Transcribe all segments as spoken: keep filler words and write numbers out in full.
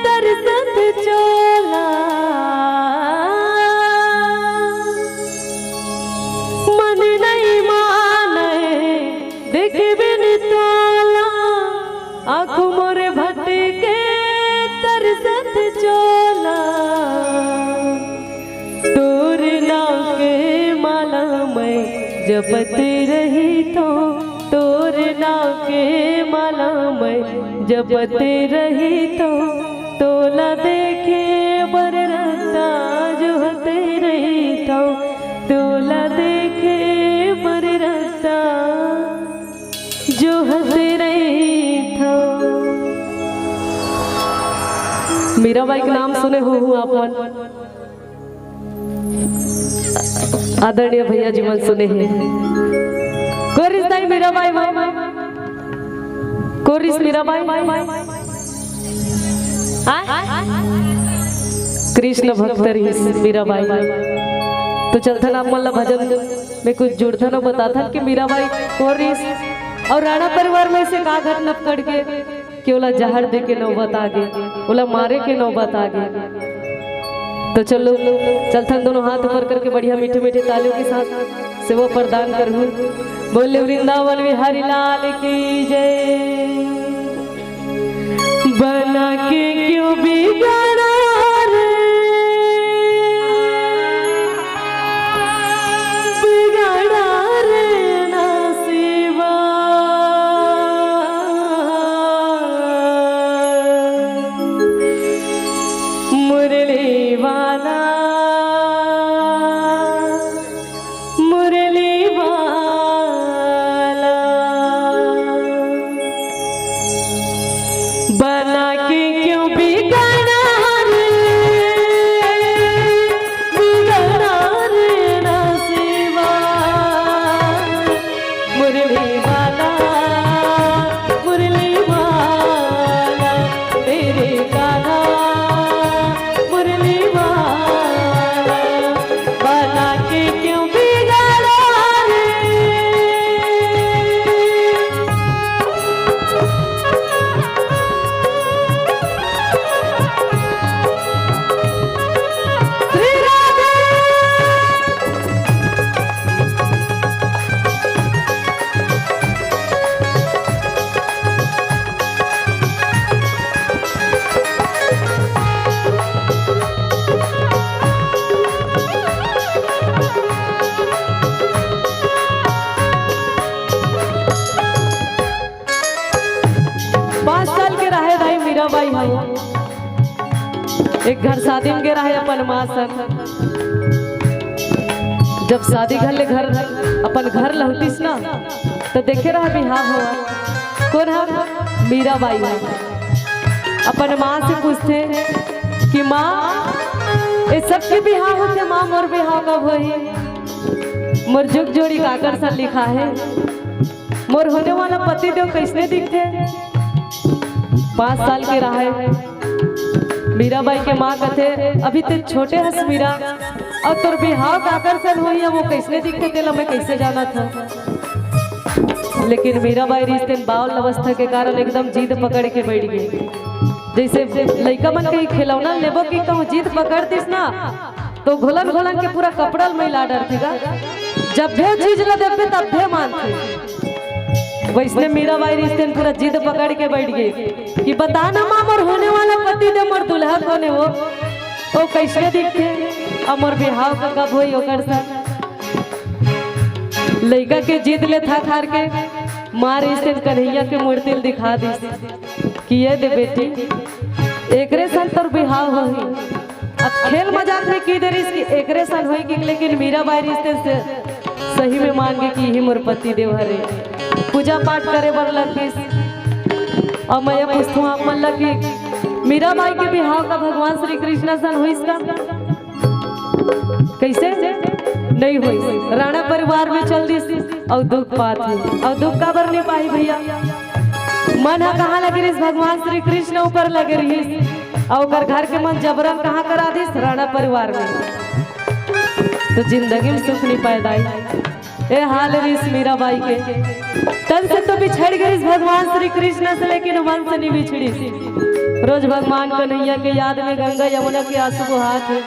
तरसत चोला। मन नइ मानय देखे बिन तोला, आँखों मोर भटके तरसत चोला। तोर नाव के माला मैं जपत रहिथों, तोर नाव के माला मैं जपत रहिथों। तोला देखे बर रद्दा जोहत रहिथों, तोला देखे बर रद्दा जोहत रहिथों। मीराबाई के नाम सुने होहू आप मन। आदरणीय भैया जी मन सुने हे। कोन रिहिस दाई मीराबाई मा? कोन रिहिस मीराबाई? आ? कृष्ण भक्त रिहिस मीराबाई। तो चलथन आप मन ला भजन में कुछ जुड़थन अउ बताथन कि मीराबाई कोन रिहिस अउ राणा परिवार में से का घटना पकड़ के कि ओला जहर दे के नौबत आ गे, ओला मारे के नौबत आ गे। तो चलो, चलथन दोनों हाथ ऊपर करके बढ़िया मीठे मीठे तालियों के साथ सेवा प्रदान करहू। बोले वृंदावन बिहारी लाल की जय। बना के क्यों बिगाड़ा रे, बिगाड़ा रे ना शिवा। मुरली वाला, मुरली वाला, बना के क्यों बिगाड़ा रे, बिगाड़ा रे ना शिवा। मुरली वाला, मुरली वाला, तेरे कान्हा मुरली वाला, बना के क्यों बिगाड़ा रे। श्री राधे। पाँच साल के रहे भाई मीराबाई ह। एक घर शादी में गे रहे अपन माँ संग। जब शादी घर ले घर, अपन घर लहुटिस ना, तो देखे रहे बिहाव होवत। कोन ह? मीराबाई ह। अपन माँ से पूछथे कि माँ, ये सबके बिहाव होथे माँ, मोर बिहाव कब होही? मोर जुग जोड़ी काकर सन लिखा हे? मोर होने वाला पति देव कइसने दिखथे? पाँच साल के रहे मीराबाई के माँ कथे, अभी ते छोटे हस मीरा, अउ तोर बिहाव काकर सन होही, वो कइसने दिखथे, तेला मैं कइसे जानत हूँ? लेकिन मीराबाई रिहिस तेन बावल अवस्था के कारण एकदम जिद पकड़ के बैठ गे। जइसे लइका मन कहीं खिलौना लेबो कि कहूँ जिद पकड़ दिस ना, तो घोलन घोलन के पूरा कपड़ा ल मैला डरथे गा। जब भी चीज ल देखबे तब भी मानथे। वइसने मीराबाई रिहिस तेन पूरा जिद पकड़ के बैठ गे कि बता ना माँ, मोर होने वाला पति देव, मोर दुल्हा कोन हे वो? वो कइसने दिखथे? अउ मोर बिहाव का कब होही ओकर संग? लइका के जिद ले थक हार के माँ रिहिस तेन कन्हैया के मूर्ति ल दिखा दिस कि ये दे बेटी, एकरे संग तोर बिहाव होही। अब खेल मजाक में कहि दे रिहिस कि एकरे सन होही कि, लेकिन मीराबाई रिहिस तेन से सही में मान गे कि इही मोर पति देव हरे। पूजा पाठ करे बर लगिस। अउ मैं ये पूछथों आप मन ला कि मीराबाई के बिहाव का भगवान श्री कृष्ण सन होइस का? कइसे? नइ होइस। राणा परिवार में चल दिस अउ दुख पात हे। अउ दुख काबर नइ पाही भैया? मन ह कहाँ लगे रिहिस? भगवान श्री कृष्ण ऊपर लगे रिहिस। अउ ओकर घर के मन जबरन कहाँ करा दिस? राणा परिवार में। तो जिंदगी में सुख नइ पाय दाई। ए हाल रिहिस मीराबाई के। तन से तो बिछड़ गे रिहिस भगवान श्री कृष्ण से, लेकिन मन से नइ बिछड़िस। रोज भगवान कन्हैया के याद में गंगा यमुना के आंसू बहात हे।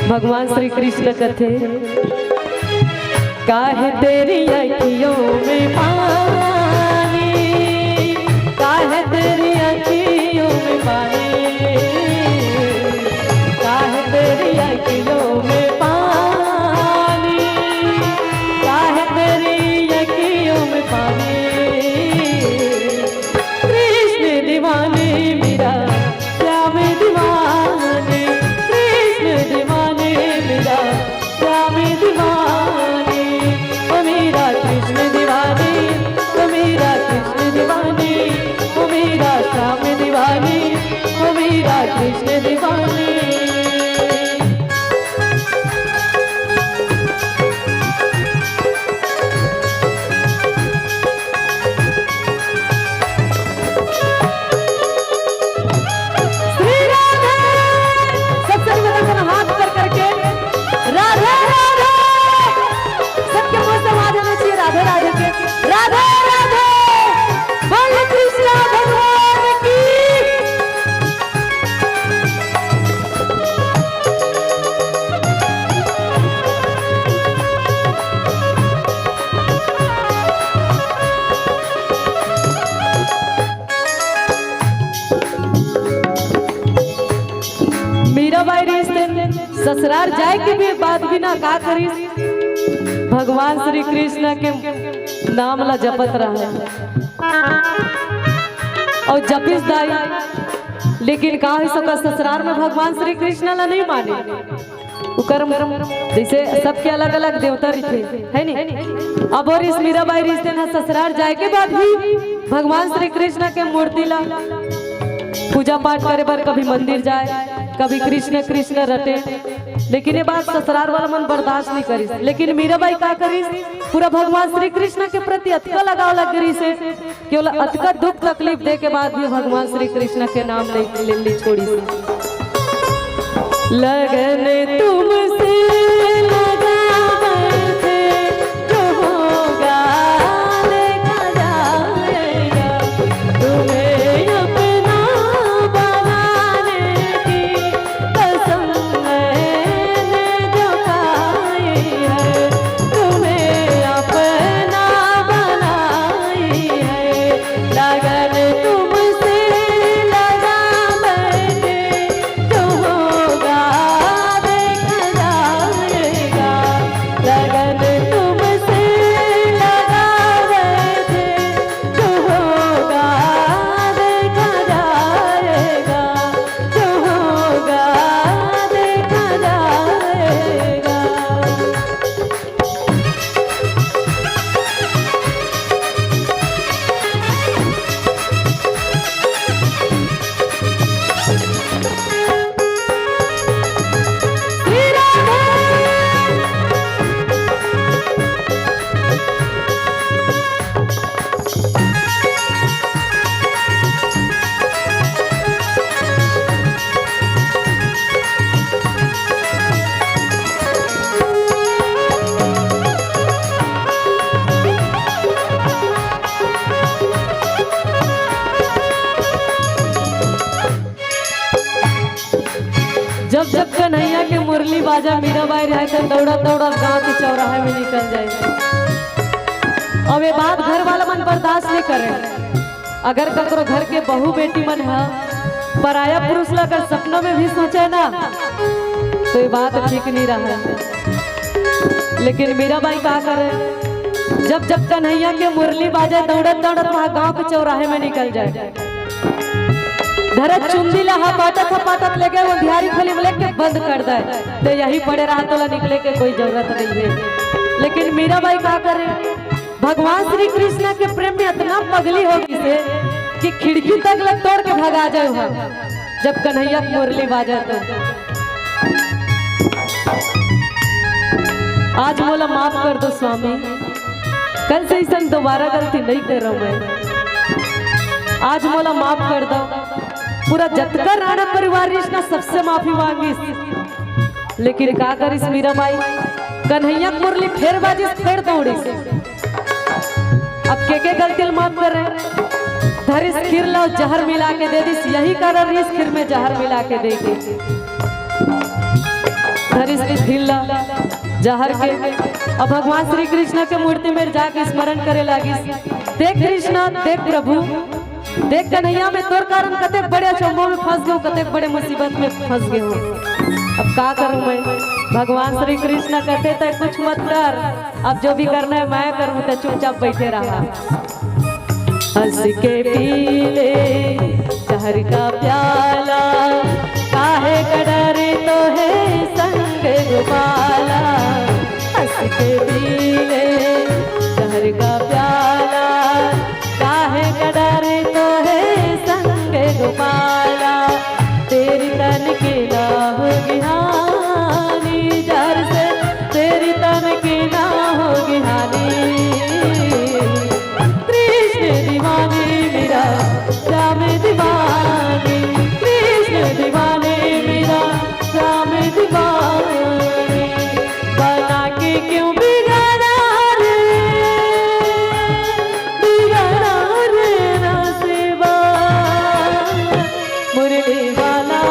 भगवान श्री कृष्ण कथे, काहे तेरी आँखियों में पानी, काहे तेरी आँखियों में पानी, काहे तेरी आँखियों में पानी, काहे तेरी आँखियों में पानी। कृष्ण दीवाने मेरा, श्याम दीवाने, कृष्ण दीवाने मेरा, श्याम दीवाने। ओ मेरा कृष्ण दीवाने, ओ मेरा कृष्ण दीवाने, ओ मेरा श्याम दीवाने, ओ मेरा कृष्ण दीवाने। श्री राधे। सब सर्वदा हाथ ऊपर करके राधे राधे। सबके मुंह से आवाज आना चाहिए राधे राधे के। राधे राधे। बोल कृष्णा भगवान की। मीराबाई रिहिस तेन ससुरार जाए के भी बाद भी ना का करिस, भगवान श्री कृष्ण के नाम ला जपत रहे। अउ जपिस दाई, लेकिन का होइस ओकर ससुरार में भगवान श्री कृष्ण ला नहीं माने। ओकर जैसे सबके अलग-अलग देवता रहिथे, है नी? अब ओ रिहिस मीराबाई रिहिस तेन ह ससुरार जाए के बाद भी भगवान श्री कृष्ण के मूर्ति ला पूजा पाठ करे बर कभी मंदिर जाए, कभी कृष्ण कृष्ण रटे, लेकिन ये बात ससुरार वाला मन बर्दाश्त नहीं करिस। लेकिन मीराबाई का करिस, पूरा भगवान श्री कृष्ण के प्रति अतका लगाव लग गे रिहिसे, केवल अतका दुख तकलीफ दे के बाद भी भगवान श्री कृष्ण के नाम नहीं ले, ले छोड़िस। लगन तुमसे लगा बैठे, जो होगा देखा जाएगा। तुम्हें अपना बनाने की कसम मैंने जो खाई है, तुम्हें अपना बनाई है। लगन तुमसे लगा बैठे, जो होगा देखा जाएगा। लगन तुमसे लगा बैठे, जो होगा देखा जाएगा, जो होगा देखा जाएगा। जब जब कन्हैया के मुरली बाजा मीराबाई रहे त दौड़त दौड़त गांव के चौराहे में निकल जाए। अब ये बात घर वाला मन बर्दाश्त नहीं करे। अगर ककरो घर के बहू बेटी मन ह पराया पुरुष ला अगर सपना में भी सोचे ना, तो ये बात ठीक नहीं रहा। लेकिन मीराबाई का करे, जब जब कन्हैया के मुरली बाजे, दौड़त दौड़त वहाँ गांव के चौराहे में निकल जाए। धरत चुंदी ला हपाटत हपाटत लेके वो अंधियारी खोली में लेके बंद कर दे, तो यही पड़े रहा, तोला निकले के कोई जरूरत नहीं है। लेकिन मीराबाई का करे, भगवान श्री कृष्ण के प्रेम में इतना पगली हो गई से कि खिड़की तक लग तोड़ के भगा जाए वहाँ, जब कन्हैया की मुरली बाजे तो। आज मोला माफ कर दो स्वामी, कल से ऐसा दोबारा गलती नहीं कर रहा मैं। आज मोला माफ कर दो। पूरा जतका राणा परिवार रिहिस ना, सबसे माफी मांगिस, लेकिन का करिस मीराबाई, कन्हैया के मुरली फेर बाजिस, फेर दौड़िस। अब के के गलती ल माफ करे? धरिस खीर ला जहर मिला के दे दिस, यही कारण रहिस खीर में जहर मिला के दे के। धरिस खीर ला जहर के। अब भगवान श्री कृष्ण के मूर्ति में जाके स्मरण करे लागिस, "देख कृष्णा, देख प्रभु, देख कन्हैया, मैं तोर कारण कतेक बड़े अचंभो में फंस गेंव, कतेक बड़े मुसीबत में फंस गेंव। अब का करूं मैं?" भगवान श्री कृष्ण कथे, "तैं कुछ मत कर, अब जो भी करना है मैं करूं, तैं चुपचाप बैठे रहा।" हंस के पी ले जहर का प्याला, काहे का डरे तोहे संग गोपाला। हंस के पी ले जहर का प्याला, काहे का डरे तोहे संग गोपाला। तेरी तन के ना होगी हानि, जहर से तेरी तन के ना होगी हानि। कृष्ण दीवाने मेरा, राम दीवाने, कृष्ण दीवाने मेरा, राम दीवाने। बना के क्यों बिगाड़ा रे, बिगाड़ा रे नसीबा। मुरली वाला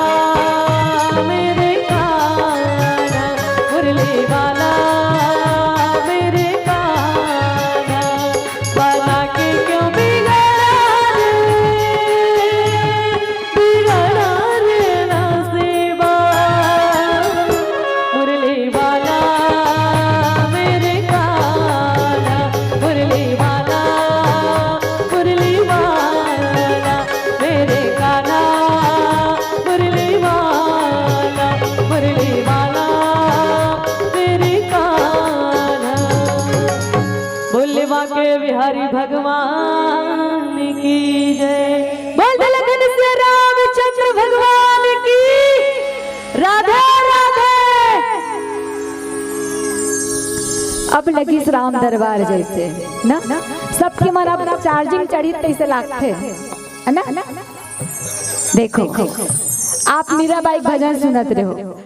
मेरे काना, मुरली वाला मेरे काना, बना के क्यों बिगाड़ा रे, बिगाड़ा रे नसीबा। मुरली वाला मेरे काना, मुरली वाला, मुरली वाला मेरे काना, मुरली वाला, मुरली वाला मेरे काना।" बोले बांके बिहारी भगवान की जय। बोल दे लखन सिया रामचंद्र भगवान की। राधे राधे। अब लगिस राम दरबार जैसे ना, सबके मन अब चार्जिंग चढ़ी तैसे लागथे, है ना? देखो, आप मीराबाई भजन सुनत रहो,